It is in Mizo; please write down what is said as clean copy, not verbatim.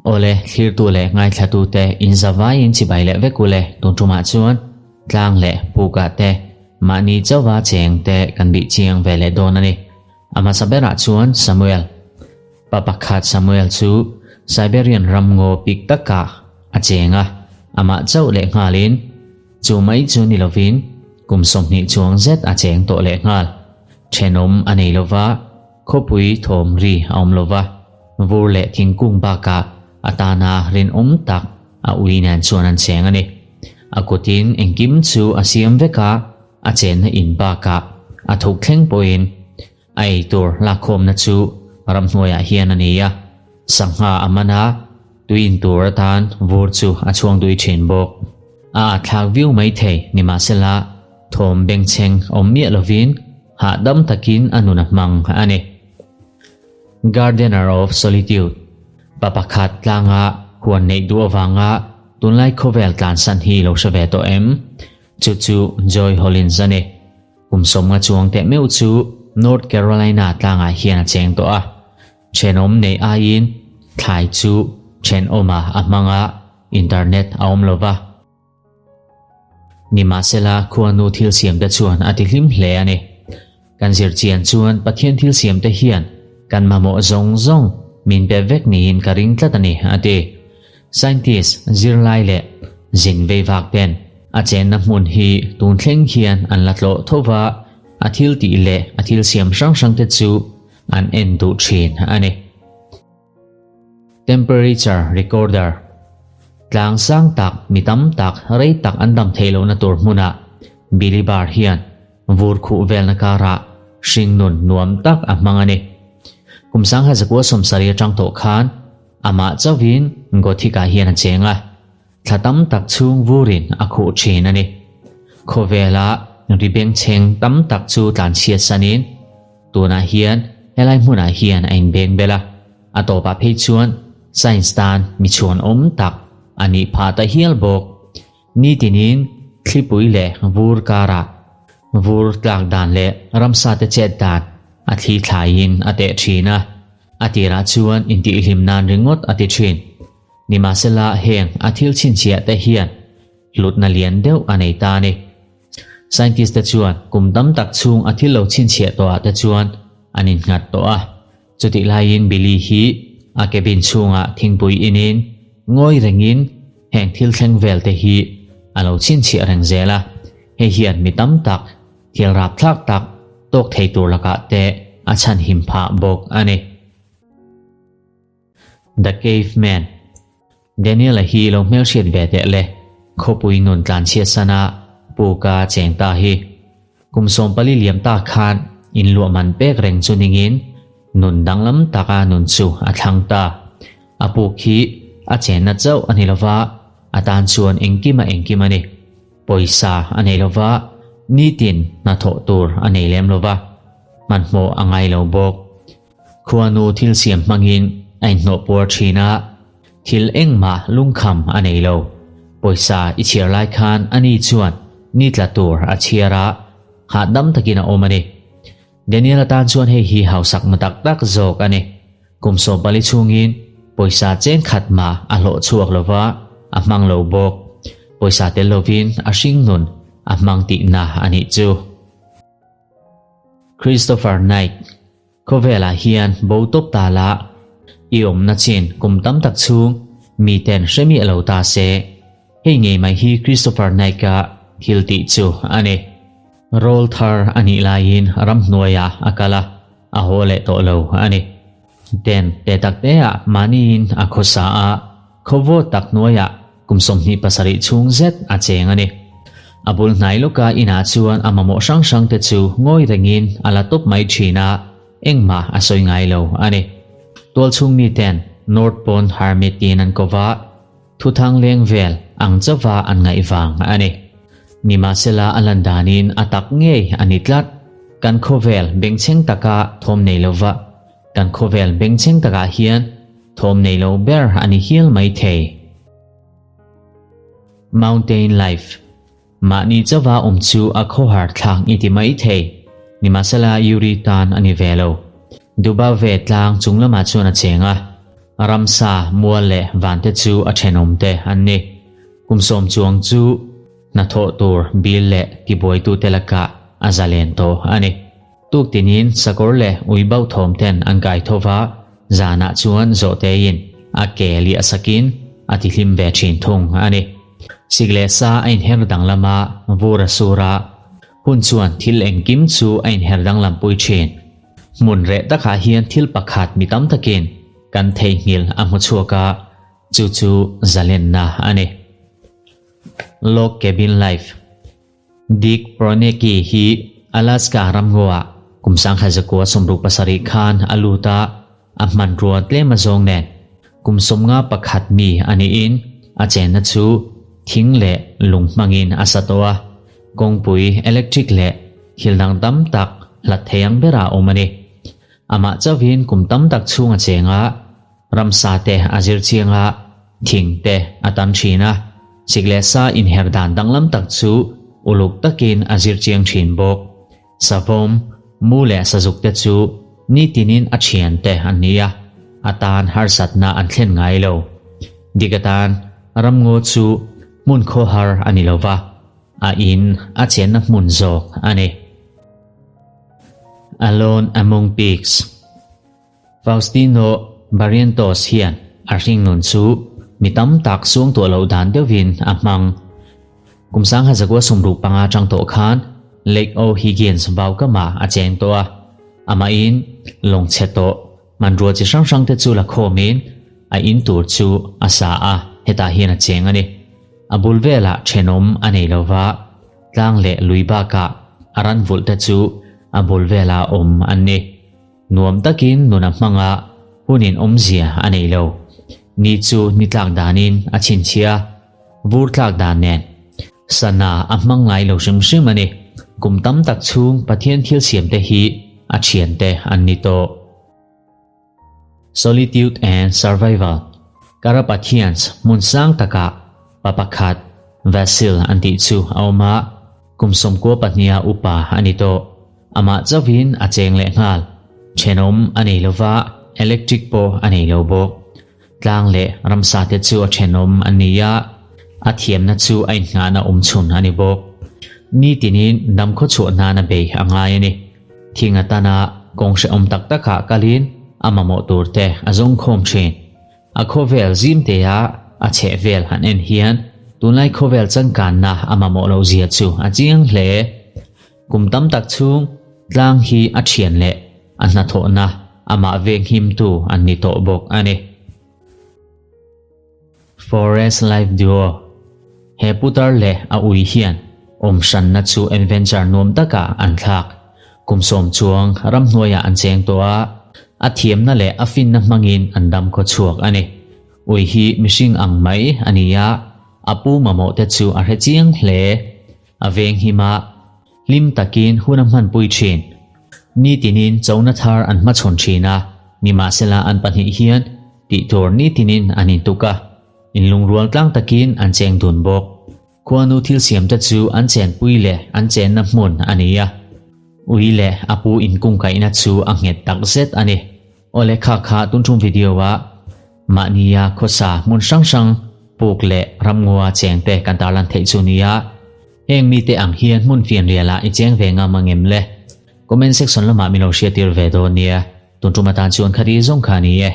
Awle, thlirtu leh ngaithlatute inzavaiin chibai leh vek ule, tun tumah chuan tlang leh pukah te mahni chauha cheng te kan bih chiang ve leh dawn a ni. A hmasa berah chuan Samuel, pa pakhat Samuel chu Siberian ram ngaw pik takah a cheng a, amah chauh leh nghalin chu mai chu ni lovin kum 20 chuang zet a cheng tawh leh nghal. Thenawm a nei lova, khawpui thawm ri a awm lova, vur leh thingkung bakah a tana rinawm tak a ui nen chuan an cheng a ni. A kutin engkim chu a siam vek a, a chenna in bakah a thuk thleng pawhin a eitur lakkhawmna chu ramhnuaiah hian a ni a, sangha a man a, tui in tur atan vur chu a chhuang dui thin bawk. A atthlak viau mai thei, nimahsela thawm bengchheng awm miah lovin hahdam takin a nun a hmang a ni. Gardener of Solitude, pa pakhat tlanga huan neih duh avanga tunlai khawvel tlansan hi lo hre ve tawh em? Chu chu Joy Hollins a ni. Kum 50 chuang teh meuh chu North Carolina tlangah hian a cheng tawh a. Thenawm neih aiin thlai chu thenawma a hmang a, internet a awm lo va. Nimahsela khuanu thil siamte chuan a ti hlim hle a ni. Kan zirchian chuan Pathian thil siamte hian kan mamawh zawng zawng min pe vek niin ka ring tlat a ni, a ti. Scientist, zirlai leh zin veivak ten a chenna hmun hi tun thleng hian an la tlawh tho va, a thil tih leh a thil siam hrang hrang te chu an en duh thin a ni. Temperature recorder, Tlang sang tak, mi tam tak, rei tak an dam theih lohna tur hmunah Billy Barr hian vur khuh velna karah hringnun nuam tak a hmang a ni. Kum 1970 atang tawh khan amah chauhin Gothic-ah hian a cheng a, thla tam tak chhung vurin a khuh thin a ni. Khawvela ri bengchheng tam tak chu tlanchhiat sanin tunah hian helai hmunah hian a inbeng bel a, a tawpah phei chuan science tan mi chhuanawm tak a nih phah ta hial bawk. Nitinin thlipui leh vur karah vur tlak dan leh ramsate chet dan a thli thlaiin a teh thin a, a tirah chuan intihhlim nan ringawt a ti thin. Nimahsela heng a thil chhinchhiah te hian hlutna lian deuh a nei ta a ni. Scientist te chuan kum tam tak chhung a thil lo chhinchhiah tawhah te chuan an innghat tawh a. Chutih laiin Billy hi a cabin chhungah thingpui inin ngawi rengin heng thil thleng vel te hi a lo chhinchhiah reng zel a, hei hian mi tam tak thil rapthlak tak tawk thei tur lakah te a chhanhim phah bawk a ni. The Caveman Daniel-a hi lo hmelhriat ve teh le, khawpui nun tlanchhiat sana puka cheng ta hi. Kum 14 liam ta khan inluah man pek reng chu ningin nun danglam taka nun chu a thlang ta. A puk hi a chenna chauh a ni lova, a tan chuan engkim a engkim a ni. Pawisa a nei lova, nitin hnathawh tur a nei lem lova, hmanhmawh a ngai lo bawk. Khuanu thil siam hmangin a inhnawh puar thin a, thil engmah lungkham a nei lo. Pawisa i chhiar lai khan ani chuan ni tla tur a chhiar a, hahdam takin a awm a ni. Daniel atan chuan hei hi hausakna tak tak zawk a ni. Kum 14 chhungin pawisa cheng khat mah a hlawh chhuak lo va, a hmang lo bawk. Pawisa tel lovin a hring nun a hmang tihna a nih chu. Christopher Knight, Khawvelah hian bo tawp ta la, i awmna chin kum tam tak chhung miten hre miah lo ta se. Hei ngei mai hi Christopher Knight-a thil tih chu a ni. Rawl thar a nih laiin ramhnuaiah a kal a, a haw leh tawh lo a ni. Den te tak teah mahniin a khawsa a, khawvawt tak hnuaiah kum 27 chhung zet a cheng a ni. A bul hnai lawka inah chuan a mamawh hrang hrang te chu ngawi rengin a la tawp mai thin a, engmah a sawi ngai lo a ni. Tual chhung miten North Pond Hermit tiin an ko va, thuthang leng vel ang chauha an ngaih vang a ni. Nimahsela a lan danin a tak ngei a ni tlat. Kan khawvel bengchheng taka thawm nei lova, kan khawvel bengchheng takah hian thawm nei lo ber a ni hial mai thei. Mountain Life, Mahni chauha awm chu a khawhar thlak i ti mai thei, nimahsela Yuri tan a ni ve lo. Dubave tlang chung lamah chuan a cheng a, ramsa, mual leh vante chu a thenawmte an ni. Kum sawm chuang chu hnathawh tur bil leh tibuaitute lakah a zalen tawh a ni. Tuk tinin sakawr leh ui bauh thawm ten an kai tho va, zanah chuan zawhtein a ke liah sakin a tihlim ve thin thung a ni. Sik leh sa a inher danglam a, vur a sur a, hun chuan thil engkim chu a inher danglam pui thin. Hmun reh takah hian thil pakhat mi tam takin kan theihnghilh a hmu chhuak a, chu chu zalenna a ni. Log Cabin Life. Dick Proenneke hi Alaska ramngaw-ah kum 1967 khan a lut a, a hmanrua tlem azawng nen kum 51 mi a niin a chenna chu thing leh lung hmangin a sa tawh a, kawngpui, electric leh thil dang tam tak hlat thei ang berah a awm a ni. Amah chauhin kum tam tak chhung a cheng a. Ramsa te a zir chiang a, thing te a tan thin a, sik leh sa inher dan danglam tak chu uluk takin a zir chiang thin bawk. Savawm, mu leh sazuk te chu nitinin a thian te an ni a, a tan harsatna an thlen ngai lo. Dik atan ramngaw chu hmun khawhar a ni lo va, a in a chenna hmun zawk a ni. Alone Among Pigs. Faustino Barrientos hian a hringnun chu mi tam tak suangtuah loh dan deuhin a hmang. Kum 1965 atang tawh khan Lake O'Higgins vaukamah a cheng tawh a, amahin lawng chhe tawh hmanrua chi hrang hrangte chu la khawmin a in tur chu a sa a, hetah hian a cheng a ni. A bul velah thenawm a nei lo va, tlang leh lui bakah a ran vulhte chu a bul velah awm an ni. Nuam takin nun a hmang a, hunin awmzia a nei lo. Ni chu ni tlak danin a chhinchhia, vur tlak dan nen. Sana a hmang ngai lo hrim hrim a ni. Kum tam tak chhung Pathian thil siamte hi a thiante an ni tawh. Solitude and Survival, Carapathians hmun sang takah pa pakhat Vasil an tih chu a awm a, kum 92 upa a ni tawh. Amah chauhin a cheng leh nghal. Thenawm a nei lova, electric pawh a nei lo bawk. Tlang leh ramsa te chu a thenawm an ni a, a thiamna chu a inngahna awm chhun a ni bawk. Nitinin damkhaw chhuah nana bei a ngai a ni. Thing atana kawng hrehawm tak takah kalin a mamawh tur te a zawng khawm thin. A khawvel zim tea a chheh vel han en hian tunlai khawvel changkanna a mamawh loh zia chu a chiang hle. Kum tam tak chhung tlang hi a thian leh a hnathawhna amah veng himtu an ni tawh bawk a ni. Forest Life Duo He putar leh a ui hian awm hranna chu adventure nuam takah an thlak. Kum sawm chuang ramhnuaiah an cheng tawh a, a thiamna leh a finna hmangin an dam khaw chhuak a ni. Ui hi mihring ang mai a ni a, a pu mamawh te chu a hre chiang hle. A veng him a, hlim takin hun a hmanpui thin. Nitinin chona thar an hmachhawn thin a, nimahsela an pahnih hian tih tur nitinin an intuk a, inlungrual tlang takin an cheng dun bawk. Khuanu thil siamte chu an chenpui leh an chenna hmun a ni a, ui leh a pu inkungkaihna chu a nghet takzet a ni. Awle kha kha tun tum video ah mahnia khawsa hmun hrang hrang puk leh ramngaw cheng te kan tarlan theih chu nia. Heng mite ang hian hmun fianrial ah i cheng ve ngam angem le? Comment section lamah min lo hriattir ve dawn nia. Tun tum atan chuan khati zawng kha ni e.